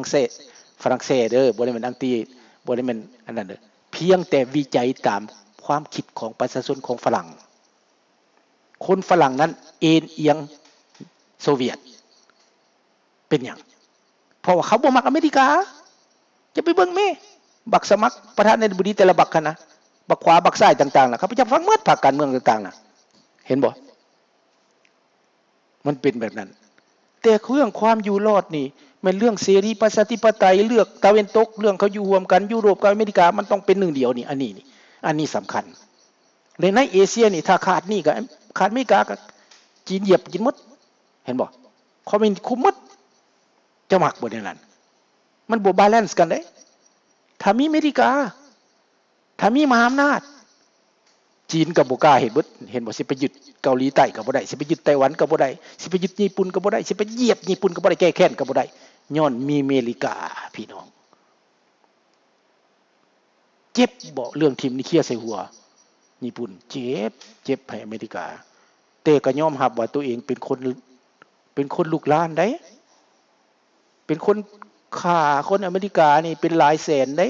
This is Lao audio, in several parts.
ງເສດ ຝຣັ່ງເສດເດີ ບໍ່ໄດ້ແມ່ນອັງກິດ ບໍ່ໄດ້ແມ່ນອັນນັ້ນເດີ ພຽງແຕ່ວິໄຈຕາມຄວາມຄິດຂອງປະຊາຊົນຂອງຝຣັ່ງ. ຄົນຝຣັ່ງນັ້ນເອນອຽງໂຊວຽດ. ເປັນຫຍັງ? ເພາະວ່າເຂົາບໍ່ມັກອາເມລິກາ. ຈະໄປເບິ່ງແມ້ ບັກສະໝັກປະທານາທິບໍດີແຕ່ລະບັກຫັ້ນນະ ບັກຂວາບັກຊ້າຍຕ່າງໆນະ ເຂົາເຈົ້າຟັງໝົດ ພັກການເມືອງຕ່າງໆນະ ເຫັນບໍ່? ມັນເປັນແບບນັ້ນ. ແຕ່ເລື່ອງຄວາມຢູ່ລອດນີ້ ແມ່ນເລື່ອງເສລີປະຊາທິປະໄຕ ເລືອກຕາເວັນຕົກ ເລື່ອງເຂົາຢູ່ຮ່ວມກັນ ຢູໂຣບກັບອາເມລິກາ ມັນຕ້ອງເປັນໜຶ່ງດຽວນີ້ ອັນນີ້ນີ້ ອັນນີ້ສຳຄັນ. ແລະໃນເອເຊຍນີ້ ຖ້າຂາດນີ້ກໍຂາດອາເມລິກາ ກໍຈີນຢຽບກິນໝົດ ເຫັນບໍ່? ຄອມມິວນິດຄຸມໝົດ. ເຈົ້າມັກບໍ່ແນວນັ້ນ? ມັນບໍ່ບາແລນສ໌ກັນເດ້. ຖ້າມີອາເມລິກາ ຖ້າມີມະຫາອຳນາດ ຈີນກໍບໍ່ກ້າເຮັດເບິດ ເຫັນບໍ່? ຊິໄປຍຶດເກົາຫຼີໃຕ້ກໍບໍ່ໄດ້ ຊິໄປຍຶດໄຕ້ຫວັນກໍບໍ່ໄດ້ ຊິໄປຍຶດຍີ່ປຸ່ນກໍບໍ່ໄດ້ ຊິໄປຢຽບຍີ່ປຸ່ນກໍບໍ່ໄດ້ ແກ້ແຄ້ນກໍບໍ່ໄດ້ ຍ້ອນມີເມລິກາ ພີ່ນ້ອງ. ເຈັບບໍ່ ເລື່ອງຖິ້ມນິວເຄຍໃສ່ຫົວຍີ່ປຸ່ນ? ເຈັບ ເຈັບໃຫ້ອາເມລິກາ ແຕ່ກໍຍອມຮັບວ່າຕົວເອງເປັນຄົນ ເປັນຄົນລຸກລານໃດ໋ ເປັນຄົນຂ້າຄົນອາເມລິການີ້ເປັນຫຼາຍແສນໃດ໋.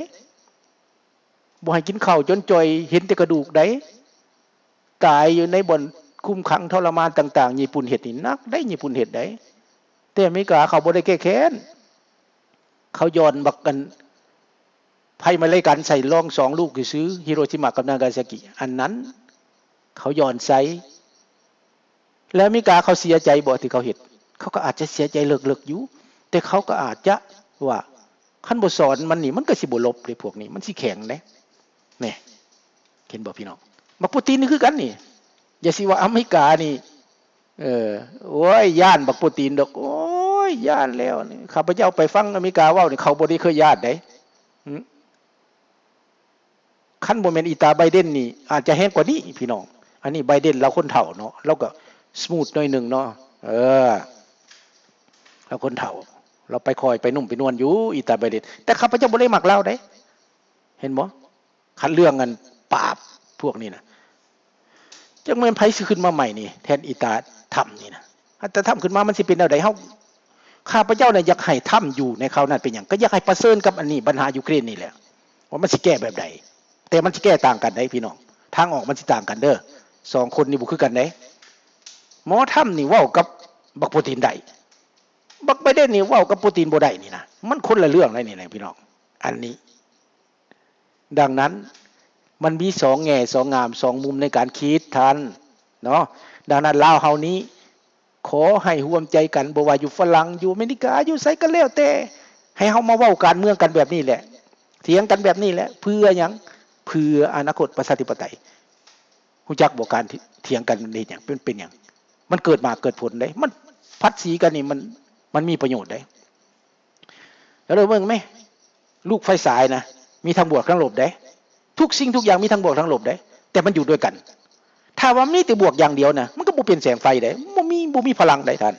ບໍ່ໃຫ້ກິນເຂົ້າຈົນຈ່ອຍ ເຫັນແຕ່ກະດູກໃດ໋ ຕາຍຢູ່ໃນບ່ອນຄຸມຂັງທໍລະມານຕ່າງໆ. ຍີ່ປຸ່ນເຮັດນີ້ໜັກໃດ໋ ຍີ່ປຸ່ນເຮັດໃດ໋ ແຕ່ອາເມລິກາເຂົາບໍ່ໄດ້ແກ້ແຄ້ນ ເຂົາຢ່ອນບັກອັນໄຟໄມ້ໄລ່ກັນໃສ່ລອງສອງລູກຊື່ໆ ຮິໂຣຊິມາກັບນາກາຊາກິ ອັນນັ້ນເຂົາຢ່ອນໃສ່. ແລ້ວອາເມລິກາເຂົາເສຍໃຈບໍ່ທີ່ເຂົາເຮັດ? ເຂົາກໍອາດຈະເສຍໃຈເລິກໆຢູ່ ແຕ່ເຂົາກໍອາດຈະວ່າ ຄັນບໍ່ສອນມັນນີ້ ມັນກໍຊິບໍ່ຫຼົບເດ້ ພວກນີ້ມັນຊິແຂງເດ້ ແນ່ ເຫັນບໍ່ພີ່ນ້ອງ? ບັກປູຕິນນີ້ຄືກັນນີ້ ຢ່າຊິວ່າອາເມລິການີ້ ເອີ ໂອ້ຍ ຢ້ານບັກປູຕິນດອກ ໂອ້ຍ ຢ້ານແລ້ວນີ້. ຂ້າພະເຈົ້າໄປຟັງອາເມລິກາເວົ້ານີ້ ເຂົາບໍ່ໄດ້ເຄີຍຢ້ານໃດ໋. ຄັນບໍ່ແມ່ນອີຕາໄບເດັນນີ້ ອາດຈະແຮງກວ່ານີ້ພີ່ນ້ອງ. ອັນນີ້ໄບເດັນລາວຄົນເຖົ້າເນາະ ລາວກໍສະມູດໜ້ອຍໜຶ່ງເນາະ ເອີ ລາວຄົນເຖົ້າ ລາວໄປຄ່ອຍໄປນຸ້ມໄປນວນຢູ່ ອີຕາໄບເດັນ. ແຕ່ຂ້າພະເຈົ້າບໍ່ໄດ້ມັກລາວເດ້ ເຫັນບໍ່? ຄັນເລື່ອງອັນປາບພວກນີ້ນະ ຈັກແມ່ນໃຜຊິຂຶ້ນມາໃໝ່ນີ້ ແທນອີຕາທຳນີ້ນະ. ຖ້າທຳຂຶ້ນມາມັນຊິເປັນແນວໃດ? ເຮົາ ຂ້າພະເຈົ້ານະຢາກໃຫ້ທຳຢູ່ໃນຄາວນັ້ນ. ເປັນຫຍັງ? ກໍຢາກໃຫ້ປະເຊີນກັບອັນນີ້ ບັນຫາຢູເຄຣນນີ້ແຫຼະ ວ່າມັນຊິແກ້ແບບໃດ. ແຕ່ມັນຊິແກ້ຕ່າງກັນເດ້ພີ່ນ້ອງ ທາງອອກມັນຊິຕ່າງກັນເດີ້. ສອງຄົນນີ້ບໍ່ຄືກັນເດ້. ໝໍທຳນີ້ເວົ້າກັບບັກປູຕິນໄດ້ ບັກໄບເດັນນີ້ເວົ້າກັບປູຕິນບໍ່ໄດ້ນີ້ນະ ມັນຄົນລະເລື່ອງເລີຍນີ້ນະພີ່ນ້ອງ ອັນນີ້. ດັ່ງນັ້ນ ມັນມີສອງແງ່ສອງງາມສອງມຸມໃນການຄິດທ່ານເນາະ. ດັ່ງນັ້ນ ລາວເຮົານີ້ ຂໍໃຫ້ຮ່ວມໃຈກັນ ບໍ່ວ່າຢູ່ຝຣັ່ງ ຢູ່ອາເມລິກາ ຢູ່ໃສກໍແລ້ວແຕ່ ໃຫ້ເຮົາມາເວົ້າການເມືອງກັນແບບນີ້ແຫຼະ ຖຽງກັນແບບນີ້ແຫຼະ. ເພື່ອຫຍັງ? ເພື່ອອະນາຄົດປະຊາທິປະໄຕ. ຮູ້ຈັກບໍ່ ການຖຽງກັນເຮັດຫຍັງ? ເປັນ ເປັນຫຍັງ? ມັນເກີດໝາກເກີດຜົນເດ້ ມັນຜັດສີກັນນີ້ ມັນ ມັນມີປະໂຫຍດເດ້. ແລ້ວເບິ່ງແມ ລູກໄຟສາຍນະ ມີທັງບວກທັງລົບເດ້. ທຸກສິ່ງທຸກຢ່າງມີທັງບວກທັງລົບເດ້ ແຕ່ມັນຢູ່ດ້ວຍກັນ. ຖ້າວ່າມີແຕ່ບວກຢ່າງດຽວນະ ມັນກໍບໍ່ເປັນແສງໄຟເດ້ ບໍ່ມີ ບໍ່ມີພະລັງໃດທ່ານ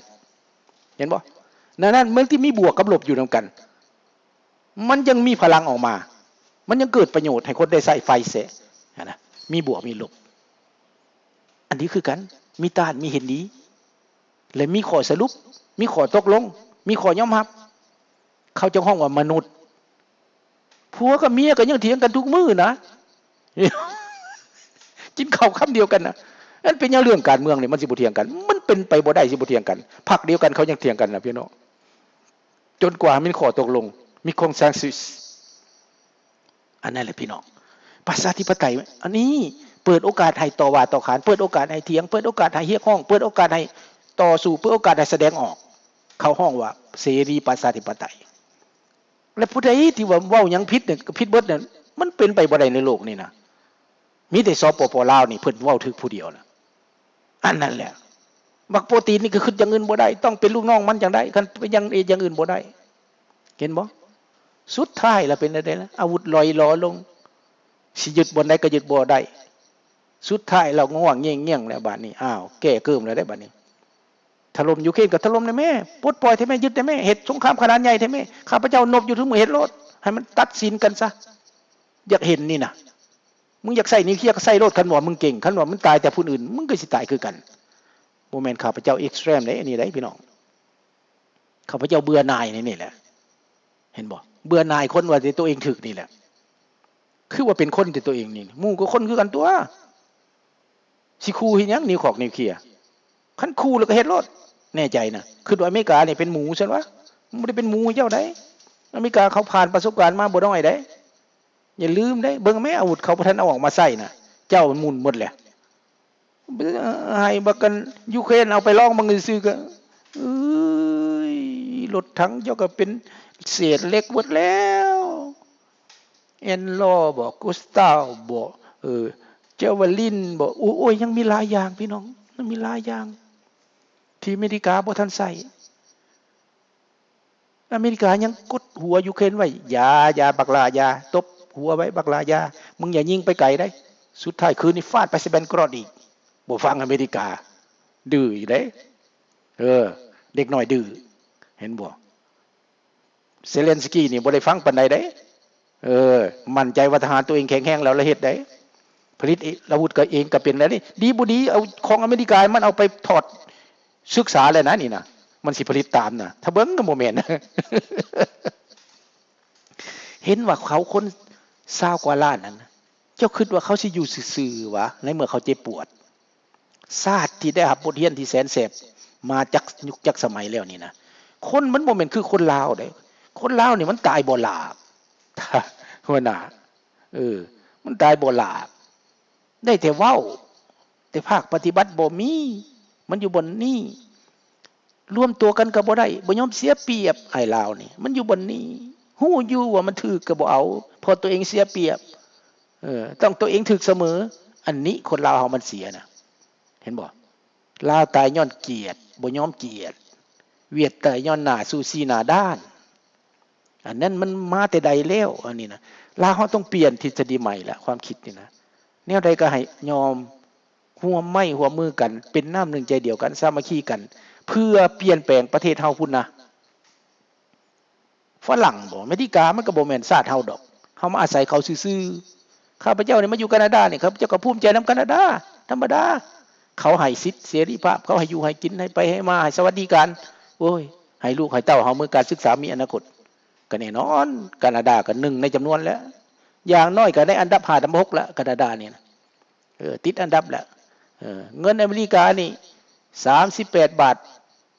ເຫັນບໍ່? ດັ່ງນັ້ນ ມັນທີ່ມີບວກກັບລົບຢູ່ນຳກັນ ມັນຍັງມີພະລັງອອກມາ ມັນຍັງເກີດປະໂຫຍດໃຫ້ຄົນໄດ້ໃຊ້ໄຟແຊະຫັ້ນນະ ມີບວກມີລົບ. ອັນນີ້ຄືກັນ ມີຕ້ານ ມີເຫັນດີ ແລະ ມີຂໍ້ສະຫຼຸບ ມີຂໍ້ຕົກລົງ ມີຂໍ້ຍອມຮັບ ເຂົາຈຶ່ງຮ້ອງວ່າມະນຸດ. ຜົວກັບເມຍກໍຍັງຖຽງກັນທຸກມື້ນະ ກິນເຂົ້າຄຳດຽວກັນນະ. ອັນເປັນຫຍັງເລື່ອງການເມືອງນີ້ມັນຊິບໍ່ຖຽງກັນ? ມັນເປັນໄປບໍ່ໄດ້ຊິບໍ່ຖຽງກັນ. ພັກດຽວກັນເຂົາຍັງຖຽງກັນນະພີ່ນ້ອງ ຈົນກວ່າມີຂໍ້ຕົກລົງ ມີຄອນເຊັນຊັສ. ອັນນັ້ນແຫຼະພີ່ນ້ອງ ປະຊາທິປະໄຕ ອັນນີ້ເປີດໂອກາດໃຫ້ຕໍ່ວ່າຕໍ່ຂານ ເປີດໂອກາດໃຫ້ຖຽງ ເປີດໂອກາດໃຫ້ຮຽກຮ້ອງ ເປີດໂອກາດໃຫ້ຕໍ່ສູ້ ເປີດໂອກາດໃຫ້ສະແດງອອກ. ເຂົາຮ້ອງວ່າເສລີປະຊາທິປະໄຕ ແລະ ຜູ້ໃດທີ່ວ່າເວົ້າຫຍັງຜິດນີ້ກໍຜິດເບິດນັ້ນ. ມັນເປັນໄປບໍ່ໄດ້ໃນໂລກນີ້ນະ ມີແຕ່ ສປປ ລາວ ນີ້ເພິ່ນເວົ້າຖືກຜູ້ດຽວນະ. ອັນນັ້ນແຫຼະ ບັກໂປຕີນນີ້ກໍຄິດຢ່າງອື່ນບໍ່ໄດ້ ຕ້ອງເປັນລູກນ້ອງມັນຈັ່ງໃດ ຄັນເປັນຢ່າງ ເຮັດຢ່າງອື່ນບໍ່ໄດ້ ເຫັນບໍ່? ສຸດທ້າຍລະເປັນແນວໃດລະ? ອາວຸດລ່ອຍຫຼໍລົງ ຊິຍຶດບ່ອນໃດກໍຍຶດບໍ່ໄດ້. ສຸດທ້າຍລາວງ່ວງແງ່ງໆແລ້ວບາດນີ້ ອ້າວ ແກ້ເກີມແລ້ວເດ້ບາດນີ້. ຖະຫຼົ່ມຢູເຄຣນກໍຖະຫຼົ່ມແດ່ແມ້ ປົດປ່ອຍແທ້ແມ້ ຍຶດແດ່ແມ້ ເຮັດສົງຄາມຂະໜາດໃຫຍ່ແທ້ແມ້ ຂ້າພະເຈົ້ານົບຢູ່ທຸກມື້ ເຮັດໂລດ ໃຫ້ມັນຕັດສິນກັນຊະ. ຢາກເຫັນນີ້ນະ ມຶງຢາກໃຊ້ນິວເຄຍກໍໃຊ້ໂລດ ຄັນວ່າມຶງເກັ່ງ ຄັນວ່າມັນຕາຍແຕ່ຜູ້ອື່ນ ມຶງກໍຊິຕາຍຄືກັນ. ບໍ່ແມ່ນຂ້າພະເຈົ້າເອັກສະແຕຣມເດ້ ອັນນີ້ເດ້ພີ່ນ້ອງ ຂ້າພະເຈົ້າເບື່ອໜ່າຍໃນນີ້ແຫຼະ. ຫັນບໍ່? ເບື່ອໜ່າຍຄົນວ່າແຕ່ຕົວເອງຖືກນີ້ແຫຼະ. ຄືວ່າເປັນຄົນແຕ່ຕົວເອງນີ້ ໝູ່ກໍຄົນຄືກັນຕົວະ. ຊິຂູ່ເຮັດຫຍັງນິວຄອກນິວເຄຍ? ຄັນຂູ່ແລ້ວກໍເຮັດໂລດ. ແນ່ໃຈນະ? ຄິດວ່າອາເມລິການີ້ເປັນໝູຊັ້ນວະ? ມັນບໍ່ໄດ້ເປັນໝູໃຫ້ເຈົ້າໃດ. ອາເມລິກາເຂົາຜ່ານປະສົບການມາບໍ່ນ້ອຍໃດ. ຢ່າລືມເດ້, ເບິ່ງແມ້ອາວຸດເຂົາບໍ່ທັນເອົາອອກມາໃຊ້ນະ, ເຈົ້າມັນໝຸ່ນໝົດແຫຼະ. ໃຫ້ບັກອັນຢູເຄຣນເອົາໄປລອງເບິ່ງຊື່ໆ ກໍ ເອີຍ ລົດຖັງເຈົ້າກໍເປັນເສດເຫຼັກໝົດແລ້ວ. ແອນລໍບໍ ກຸສຕາວບໍ ເອີ ເຈວາລິນບໍ ໂອ້ຍ ຍັງມີຫຼາຍຢ່າງພີ່ນ້ອງ, ຍັງມີຫຼາຍຢ່າງທີ່ອາເມລິກາບໍ່ທັນໃຊ້. ອາເມລິກາຍັງກົດຫົວຢູເຄຣນໄວ້, ຢ່າ ຢ່າ ບັກຫຼ້າ ຢ່າ, ຕົບຫົວໄວ້ ບັກຫຼ້າ ຢ່າ, ມຶງຢ່າຍິງໄປໄກໄດ໋. ສຸດທ້າຍຄືນນີ້ຟາດໄປໃສ່ແບນກຣອດອີກ, ບໍ່ຟັງອາເມລິກາ, ດື້ອີກເດ້. ເອີ ເດັກນ້ອຍດື້, ເຫັນບໍ່? ເຊເລັນສະກີນີ້ບໍ່ໄດ້ຟັງປານໃດເດ້. ເອີ ໝັ້ນໃຈວ່າທະຫານຕົວເອງແຂງແຮງແລ້ວລະເຮັດໄດ້. ຜະລິດອາວຸດກໍເອງກໍເປັນແລ້ວນີ້. ດີບໍ່ດີ ເອົາຂອງອາເມລິກາມັນເອົາໄປຖອດສຶກສາແລ້ວນະນີ້ນະ. ມັນຊິຜະລິດຕາມນະ. ຖ້າເບິ່ງກໍບໍ່ແມ່ນ. ເຫັນວ່າເຂົາຄົນຊາວກວ່າລ້ານນັ້ນນະ, ເຈົ້າຄິດວ່າເຂົາຊິຢູ່ຊື່ໆຫວາ ໃນເມື່ອເຂົາເຈັບປວດ? ຊາດທີ່ໄດ້ຮັບບົດຮຽນທີ່ແສນແສບມາຈັກຍຸກຈັກສະໄໝແລ້ວນີ້ນະ, ຄົນມັນບໍ່ແມ່ນຄືຄົນລາວເດ້. ຄົນລາວນີ້ມັນຕາຍບໍ່ຫຼາບ ຫົວໜ້າ, ເອີ ມັນຕາຍບໍ່ຫຼາບ. ໄດ້ແຕ່ເວົ້າ, ແຕ່ພາກປະຕິບັດບໍ່ມີ. ມັນຢູ່ບ່ອນນີ້, ລວມຕົວກັນກໍບໍ່ໄດ້, ບໍ່ຍອມເສຍປຽບ. ອ້າຍລາວນີ້ ມັນຢູ່ບ່ອນນີ້, ຮູ້ຢູ່ວ່າມັນຖືກກໍບໍ່ເອົາ, ເພາະຕົວເອງເສຍປຽບ. ເອີ ຕ້ອງຕົວເອງຖືກສະເໝີ. ອັນນີ້ຄົນລາວເຮົາມັນເສຍນະ, ເຫັນບໍ່? ລາວຕາຍຍ້ອນກຽດ, ບໍ່ຍອມກຽດ. ຫວຽດຕາຍຍ້ອນໜ້າຊູຊີໜ້າດ້ານ. ອັນນັ້ນມັນມາແຕ່ໃດແລ້ວ. ອັນນີ້ນະ ລາວເຮົາຕ້ອງປ່ຽນທິດສະດີໃໝ່ລະ, ຄວາມຄິດນີ້ນະ. ແນວໃດກໍໃຫ້ຍອມຮ່ວມໄມ້ຮ່ວມມືກັນ, ເປັນນ້ຳໜຶ່ງໃຈດຽວກັນ, ສາມັກຄີກັນ, ເພື່ອປ່ຽນແປງປະເທດເຮົາພຸ້ນນະ. ຝຣັ່ງບໍ ອາເມລິກາ ມັນກໍບໍ່ແມ່ນຊາດເຮົາດອກ, ເຮົາມາອາໄສເຂົາຊື່ໆ. ຂ້າພະເຈົ້ານີ້ມາຢູ່ການາດານີ້, ຂ້າພະເຈົ້າກໍພູມໃຈນຳການາດາ, ທຳມະດາ. ເຂົາໃຫ້ສິດເສລີພາບ, ເຂົາໃຫ້ຢູ່ໃຫ້ກິນ, ໃຫ້ໄປໃຫ້ມາ, ໃຫ້ສະຫວັດດີການ. ໂອ້ຍ ໃຫ້ລູກໃຫ້ເຕົ້າເຮົາເມືອງການສຶກສາມີອະນາຄົດ, ກໍແນ່ນອນ ການາດາກໍໜຶ່ງໃນຈຳນວນແລ້ວ, ຢ່າງໜ້ອຍກໍໄດ້ອັນດັບຫ້າ ອັນດັບຫົກລະ ການາດານີ້ນະ. ເອີ ຕິດອັນດັບແລ້ວ. ເອີ ເງິນອາເມລິການີ້ສາມສິບແປດບາດ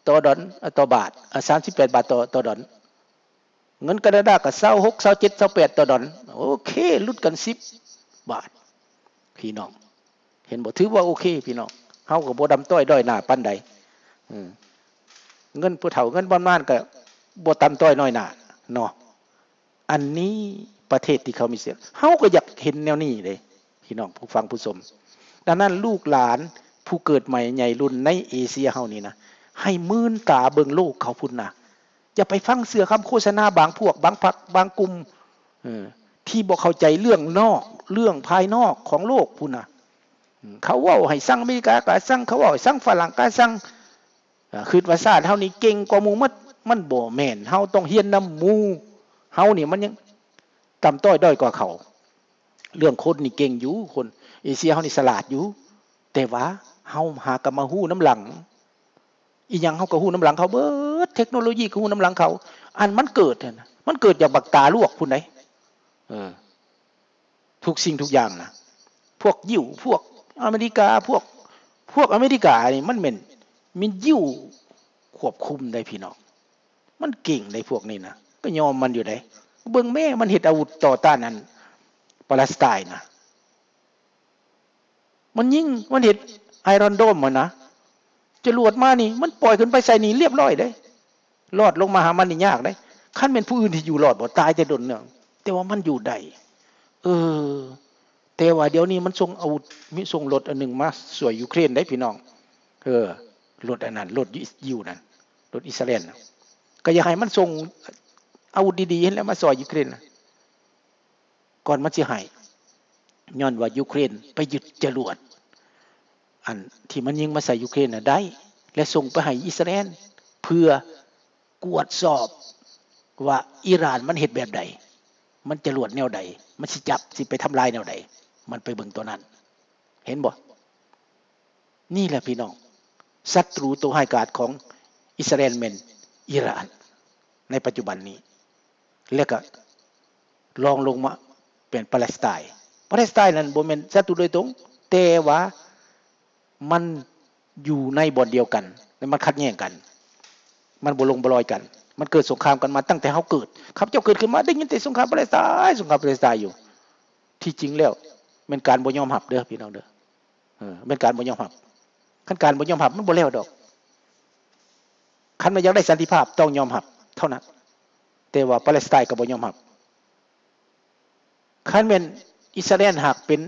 ຕໍ່ດອນ, ຕໍ່ບາດ, ສາມສິບແປດບາດຕໍ່ ຕໍ່ດອນ. ເງິນການາດາກໍຊາວຫົກ ຊາວເຈັດ ຊາວແປດຕໍ່ດອນ. ໂອເຄ ຫຼຸດກັນສິບບາດ. ພີ່ນ້ອງເຫັນບໍ່? ຖືວ່າໂອເຄພີ່ນ້ອງ, ເຮົາກໍບໍ່ດຳຕ້ອຍດ້ອຍໜ້າປານໃດ. ເອີ ເງິນຜູ້ເຖົ້າເງິນບຳນານກໍບໍ່ຕຳຕ້ອຍນ້ອຍໜ້າເນາະ. ອັນນີ້ປະເທດທີ່ເຂົາມີເສຍ, ເຮົາກໍຢາກເຫັນແນວນີ້ເດ້ພີ່ນ້ອງຜູ້ຟັງຜູ້ຊົມ. ດັ່ງນັ້ນ ລູກຫຼານຜູ້ເກີດໃໝ່ໃຫຍ່ລຸ້ນໃນເອເຊຍເຮົານີ້ນະ, ໃຫ້ມື່ນຕາເບິ່ງໂລກເຂົາພຸ້ນນະ. ຢ່າໄປຟັງເຊື່ອຄຳໂຄສະນາບາງພວກ ບາງພັກ ບາງກຸ່ມ ເອີ ທີ່ບໍ່ເຂົ້າໃຈເລື່ອງນອກ ເລື່ອງພາຍນອກຂອງໂລກພຸ້ນນະ. ເຂົາເວົ້າໃຫ້ຊັງອາເມລິກາກໍຊັງ, ເຂົາເວົ້າໃຫ້ຊັງຝຣັ່ງກໍຊັງ. ຄິດວ່າຊາດເຮົານີ້ເກັ່ງກວ່າໝູ່ໝົດ, ມັນບໍ່ແມ່ນ. ເຮົາຕ້ອງຮຽນນຳໝູ່, ເຮົານີ້ມັນຍັງຕ່ຳຕ້ອຍດ້ອຍກວ່າເຂົາ. ເລື່ອງຄົນນີ້ເກັ່ງຢູ່, ຄົນເອເຊຍເຮົານີ້ສະຫຼາດຢູ່, ແຕ່ວ່າເຮົາຫາກໍມາຮູ້ນຳຫຼັງ. ອີ່ຫຍັງເຮົາກໍຮູ້ນຳຫຼັງເຂົາເບິດ, ເທັກໂນໂລຢີກໍຮູ້ນຳຫຼັງເຂົາ. ອັນມັນເກີດຫັ້ນນະ ມັນເກີດຈາກບັກຕາລວກພຸ້ນໃດ. ເອີ ທຸກສິ່ງທຸກຢ່າງນະ, ພວກຢິວ ພວກອາເມລິກາ ພວກ ພວກອາເມລິການີ້ ມັນແມ່ນມີຢິວຄວບຄຸມໄດ໋ພີ່ນ້ອງ. ມັນເກັ່ງໄດ໋ພວກນີ້ນະ, ກໍຍອມມັນຢູ່ໃດ໋. ເບິ່ງແມ້ ມັນເຮັດອາວຸດຕໍ່ຕ້ານອັນປາລະສະໄຕນະ. ມັນຍິງ, ມັນເຮັດໄອຣອນໂດມຫັ້ນນະ, ຈະຫຼວດມານີ້ ມັນປ່ອຍຂຶ້ນໄປໃສ່ນີ້ລຽບລ້ອຍເດ້. ລອດລົງມາຫາມັນນີ້ຍາກເດ້. ຄັນແມ່ນຜູ້ອື່ນທີ່ຢູ່ລອດບໍ່, ຕາຍແຕ່ດົນແລ້ວ, ແຕ່ວ່າມັນຢູ່ໄດ້. ເອີ ແຕ່ວ່າດຽວນີ້ມັນສົ່ງອາວຸດ, ມີສົ່ງລົດອັນໜຶ່ງມາຊ່ວຍຢູເຄຣນເດ້ພີ່ນ້ອງ. ເອີ ລົດອັນນັ້ນ, ລົດຢິວນັ້ນ, ລົດອິດສະຣາແອນນະ, ກໍຢາກໃຫ້ມັນສົ່ງອາວຸດດີໆຫັ້ນແຫຼະມາຊ່ອຍຢູເຄຣນນະ. ກ່ອນມັນຊິໃຫ້, ຍ້ອນວ່າຢູເຄຣນໄປຍຶດຈະຫຼວດ ອັນທີ່ມັນຍິງມາໃສ່ຢູເຄຣນນະໄດ້ ແລະ ສົ່ງໄປໃຫ້ອິດສະຣາແອນ ເພື່ອກວດສອບວ່າອີຣານມັນເຮັດແບບໃດ, ມັນຈະຫຼວດແນວໃດ, ມັນຊິຈັບ, ຊິໄປທຳລາຍແນວໃດ, ມັນໄປເບິ່ງຕົວນັ້ນ. ເຫັນບໍ່? ນີ້ແຫຼະພີ່ນ້ອງ, ສັດຕູໂຕຮ້າຍກາດຂອງອິດສະຣາແອນແມ່ນອີຣານໃນປັດຈຸບັນນີ້. ແລ້ວກໍລອງລົງມາເປັນປາເລສໄຕນ໌. ປາເລສໄຕນ໌ນັ້ນບໍ່ແມ່ນສັດຕູໂດຍຕົງ, ແຕ່ວ່າມັນຢູ່ໃນບ່ອນດຽວກັນ ແລະ ມັນຂັດແຍ່ງກັນ, ມັນບໍ່ລົງບໍ່ລອຍກັນ, ມັນເກີດສົງຄາມກັນມາຕັ້ງແຕ່ເຮົາເກີດ. ຂ້າພະເຈົ້າເກີດຂຶ້ນມາໄດ້ຍິນແຕ່ສົງຄາມປາເລສໄຕນ໌, ສົງຄາມປາເລສໄຕນ໌ຢູ່. ທີ່ຈິງແລ້ວແມ່ນການບໍ່ຍອມຮັບເດີພີ່ນ້ອງເດີ. ເອີ ແມ່ນການບໍ່ຍອມຮັບ. ຄັນການບໍ່ຍອມຮັບມັນບໍ່ແລ້ວດອກ. ຄັນວ່າຢາກໄດ້ສັນຕິພາບຕ້ອງຍອມຮັບເທົ່ານັ້ນ, ແຕ່ວ່າປາເລສໄຕນ໌ກໍບໍ່ຍອມຮັບ. ຄັນແມ່ນອິດສະຣາແອນຫາກເປັນ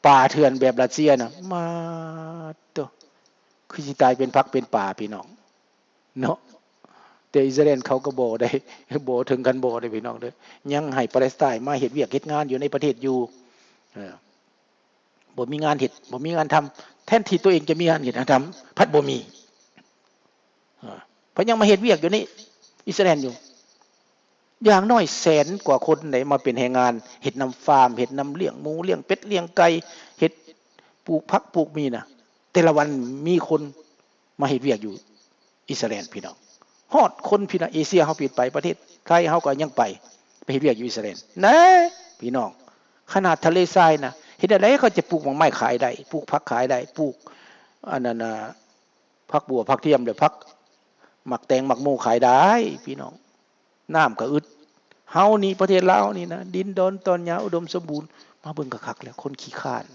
ປ່າເຖື່ອນແບບຣັດເຊຍນະ ມາໂຕ ຄືຊິຕາຍເປັນຜັກເປັນປາພີ່ນ້ອງເນາະ. ແຕ່ອິດສະຣາແອນເຂົາກໍບໍ່ໄດ້ ບໍ່ເຖິງຂັ້ນບໍ່ເດ້ພີ່ນ້ອງເດີ, ຍັງໃຫ້ປາເລສໄຕນ໌ມາເຮັດວຽກເຮັດງານຢູ່ໃນປະເທດຢູ່. ເອີ ບໍ່ມີງານເຮັດ ບໍ່ມີງານທຳ, ແທນທີ່ຕົວເອງຈະມີງານເຮັດງານທຳ ພັດບໍ່ມີ. ເອີ ເພິ່ນຍັງມາເຮັດວຽກຢູ່ໃນອິດສະຣາແອນຢູ່. ຢ່າງໜ້ອຍແສນກວ່າຄົນໄດ້ມາເປັນແຮງງານ, ເຮັດນຳຟາມ, ເຮັດນຳລ້ຽງໝູ, ລ້ຽງເປັດ, ລ້ຽງໄກ່, ເຮັດ ປູກຜັກປູກໝີ່ນະ, ແຕ່ລະວັນມີຄົນມາເຮັດວຽກຢູ່ອິດສະຣາແອນພີ່ນ້ອງ. ຮອດຄົນພີ່ນ້ອງເອເຊຍເຮົາຜິດໄປ, ປະເທດໄທເຮົາກໍຍັງໄປ ໄປເຮັດວຽກຢູ່ອິດສະຣາແອນນະພີ່ນ້ອງ. ຂະໜາດທະເລຊາຍນະ ເຮັດແນວໃດເຂົາຈະປູກໝາກໄມ້ຂາຍໄດ້, ປູກຜັກຂາຍໄດ້, ປູກອັນນັ້ນນະ ຜັກບົ່ວ ຜັກທຽມ ແລະ ຜັກໝາກແຕງ ໝາກໂມຂາຍໄດ້ພີ່ນ້ອງ. ນ້ຳກໍອຶດ. ເຮົານີ້ ປະເທດລາວນີ້ນະ ດິນດອນຕອນຫຍ້າອຸດົມສົມບູນ, ມາເບິ່ງຄັກໆແລ້ວ ຄົນຂີ້ຄ້ານ.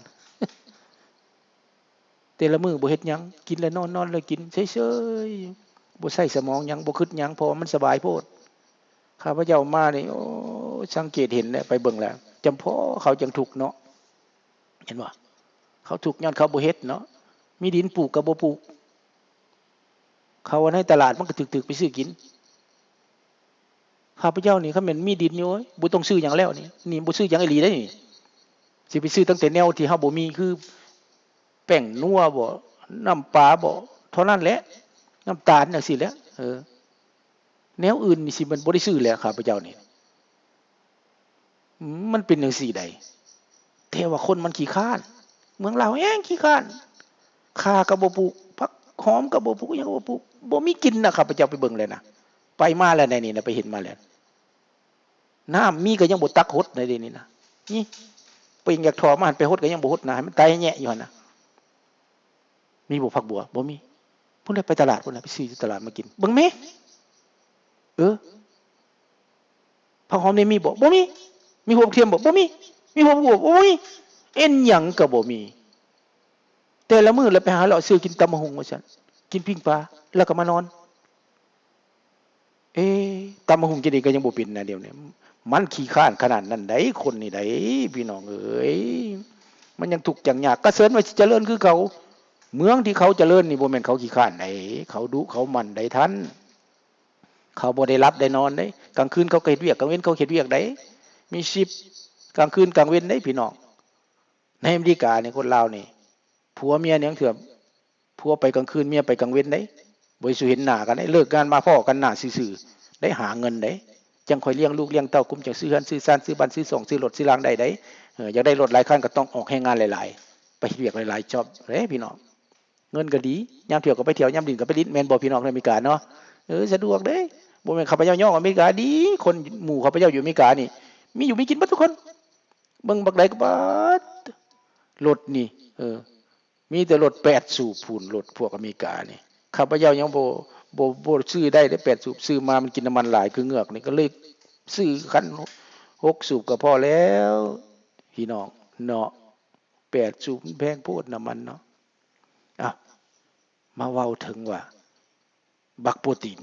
ແຕ່ລະມື້ບໍ່ເຮັດຫຍັງ, ກິນແລ້ວນອນ, ນອນແລ້ວກິນ, ເຊີຍໆ ບໍ່ໃຊ້ສະໝອງຫຍັງ, ບໍ່ຄິດຫຍັງ, ເພາະວ່າມັນສະບາຍໂພດ. ຂ້າພະເຈົ້າມານີ້ ໂອ້ ສັງເກດເຫັນແລ້ວ, ໄປເບິ່ງແລ້ວ ຈຳເພາະເຂົາຈັ່ງທຸກເນາະ. ເຫັນບໍ່? ເຂົາທຸກຍ້ອນເຂົາບໍ່ເຮັດເນາະ. ມີດິນປູກກໍບໍ່ປູກ. ເຂົ້າໃນຕະຫຼາດມັນກໍຖືກໆ ໄປຊື້ກິນ. ຂ້າພະເຈົ້ານີ້ ຄັນແມ່ນມີດິນນີ້ ໂອ້ຍ ບໍ່ຕ້ອງຊື້ຫຍັງແລ້ວນີ້, ນີ້ບໍ່ຊື້ຫຍັງອີ່ຫຼີເດ້ນີ້. ຊິໄປຊື້ຕັ້ງແຕ່ແນວທີ່ເຮົາບໍ່ມີ ຄືແປ້ງນົວບໍ ນ້ຳປາບໍ ເທົ່ານັ້ນແຫຼະ, ນ້ຳຕານຈັ່ງຊີ້ແຫຼະ. ເອີ ແນວອື່ນນີ້ຊິແມ່ນບໍ່ໄດ້ຊື້ແຫຼະ ຂ້າພະເຈົ້ານີ້. ມັນເປັນຈັ່ງຊີ້ໃດ. ແຕ່ວ່າຄົນມັນຂີ້ຄ້ານ, ເມືອງລາວແຮງຂີ້ຄ້ານ. ຂ່າກໍບໍ່ປູກ, ຜັກຫອມກໍບໍ່ປູກ, ຫຍັງກໍບໍ່ປູກ, ບໍ່ມີກິນນະ. ຂ້າພະເຈົ້າໄປເບິ່ງແລ້ວນະ, ໄປມາແລ້ວໃນນີ້ນະ, ໄປເຫັນມາແລ້ວ. ນ້ຳມີກໍຍັງບໍ່ຕັກຫົດໃນເດນີ້ນະ. ນີ້ ໄປຢາກທໍ່ມາຫັ້ນໄປຫົດກໍຍັງບໍ່ຫົດນະ, ໃຫ້ມັນຕາຍແຍະຢູ່ຫັ້ນນະ. ມີບໍ່ຜັກບົວ? ບໍ່ມີ. ພຸ້ນແຫຼະ ໄປຕະຫຼາດພຸ້ນນະ, ໄປຊື້ຢູ່ຕະຫຼາດມາກິນ. ເບິ່ງແມ! ເອີ ຜັກຫອມນີ້ມີບໍ່? ບໍ່ມີ. ມີຫົວບັກທຽມບໍ່? ບໍ່ມີ. ມີຫົວບັກບົວ? ບໍ່ມີ. ເອັນຫຍັງກໍບໍ່ມີ. ແຕ່ລະມື້ລະໄປຫາເລາະຊື້ກິນຕຳບັກຫຸ່ງວ່າຊັ້ນ, ກິນປີ້ງປາ ແລ້ວກໍມານອນ. ເອ ຕຳບັກຫຸ່ງກິນເອງກໍຍັງບໍ່ເປັນນະດຽວນີ້. ມັນຂີ້ຄ້ານຂະໜາດນັ້ນໃດ໋ ຄົນນີ້ໃດ໋ ພີ່ນ້ອງເອີຍ. ມັນຍັງທຸກຍັງຍາກ. ກະເສີນວ່າຊິຈະເລີນຄືເກົ່າ. ເມືອງທີ່ເຂົາຈະເລີນນີ້ ບໍ່ແມ່ນເຂົາຂີ້ຄ້ານໃດ໋, ເຂົາດຸເຂົາໝັ່ນໃດ໋ທ່ານ. ເຂົາບໍ່ໄດ້ຫຼັບໄດ້ນອນເດ້. ກາງຄືນເຂົາກໍເຮັດວຽກ, ກາງເວັນເຂົາເຮັດວຽກໃດ໋. ມີຊິບກາງຄືນກາງເວັນເດ້ ພີ່ນ້ອງ. ໃນອາເມລິການີ້ ຄົນລາວນີ້ ຜົວເມຍນີ້ ລາງເທື່ອຜົວໄປກາງຄືນ ເມຍໄປກາງເວັນເດ້. ບໍ່ໄດ້ສູ່ເຫັນໜ້າກັນເດ້. ເລີກງານມາພໍ້ກັນໜ້າຊື່ໆ ໄດ້ຫາເງິນເດ້. ຈັ່ງຄ່ອຍລ້ຽງລູກລ້ຽງເຕົ້າ, ກຸມຈັ່ງຊື້ເຮືອນຊື້ຊານ, ຊື້ບ້ານຊື້ຊ່ອງ, ຊື້ລົດຊື້ລາງໄດ້ເດ້. ເອີ ຢາກໄດ້ລົດຫຼາຍຄັນກໍຕ້ອງອອກແຮງງານຫຼາຍໆ ໄປເຮັດວຽກຫຼາຍໆ ຈອບເດ້ ພີ່ນ້ອງ. ເງິນກໍດີ, ຍາມທ່ຽວກໍໄປທ່ຽວ, ຍາມຫຼິ້ນກໍໄປຫຼິ້ນ, ແມ່ນບໍ່ ພີ່ນ້ອງ ໃນອາເມລິກາເນາະ? ເອີ ສະດວກເດ້. ບໍ່ແມ່ນຂ້າພະເຈົ້າຍ້ອງອາເມລິກາດີ, ຄົນໝູ່ຂ້າພະເຈົ້າຢູ່ອາເມລິການີ້ ມີຢູ່ມີກິນເບິດທຸກຄົນ. ເບິ່ງບັກໃດກໍບາດ ລົດນີ້ ເອີ ມີແຕ່ລົດແປດສູບພຸ້ນ, ລົດພວກອາເມລິການີ້. ຂ້າພະເຈົ້າຍັງບໍ່ ບໍ່ ບໍ່ຊື້ໄດ້ເດ້ ແປດສູບ, ຊື້ມາມັນກິນນ້ຳມັນຫຼາຍຄືເງືອກນີ້, ກໍເລີຍຊື້ຄັນຫົກສູບກໍພໍແລ້ວ ພີ່ນ້ອງເນາະ. ແປດສູບມັນແພງໂພດນ້ຳມັນເນາະ. ເອົ້າ ມາເວົ້າເຖິງວ່າ ບັກໂປຕີນ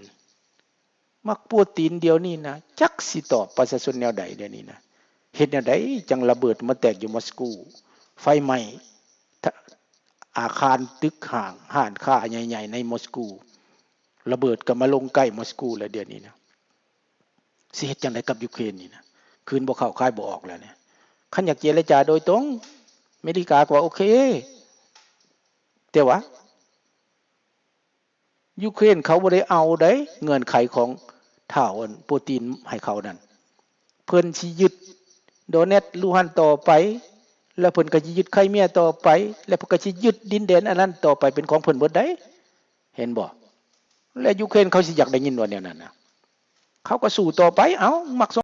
ບັກໂປຕີນດຽວນີ້ນະ ຈັກຊິຕອບປະຊາຊົນແນວໃດດຽວນີ້ນະ. ເຮັດແນວໃດຈັ່ງລະເບີດມາແຕກຢູ່ມອສກູ, ໄຟໄໝ້ ທະ ອາຄານຕຶກຫ້າງ ຮ້ານຄ້າໃຫຍ່ໆໃນມອສກູ, ລະເບີດກໍມາລົງໃກ້ມອສກູແລ້ວດຽວນີ້ນະ. ຊິເຮັດຈັ່ງໃດກັບຢູເຄຣນນີ້ນະ? ຄືນບໍ່ເຂົ້າຂາຍບໍ່ອອກແລ້ວນີ້. ຄັນຢາກເຈລະຈາໂດຍຕົງ ອາເມລິກາກໍວ່າໂອເຄ, ແຕ່ວ່າ ຢູເຄຣນເຂົາບໍ່ໄດ້ເອົາໃດ ເງື່ອນໄຂຂອງທ້າວ ອັນ ໂປຕີນໃຫ້ເຂົານັ້ນ. ເພິ່ນຊິຍຶດໂດເນັດ ລູຮານ ຕໍ່ໄປ, ແລ້ວເພິ່ນກໍຊິຍຶດໄຄເມຍຕໍ່ໄປ, ແລ້ວເພິ່ນກໍຊິຍຶດດິນແດນອັນນັ້ນຕໍ່ໄປເປັນຂອງເພິ່ນເບິດໃດ. ເຫັນບໍ່? ແລະ ຢູເຄຣນເຂົາຊິຢາກໄດ້ຍິນວ່າແນວນັ້ນນະ. ເຂົາກໍສູ້ຕໍ່ໄປ ເອົ້າ ມັກສ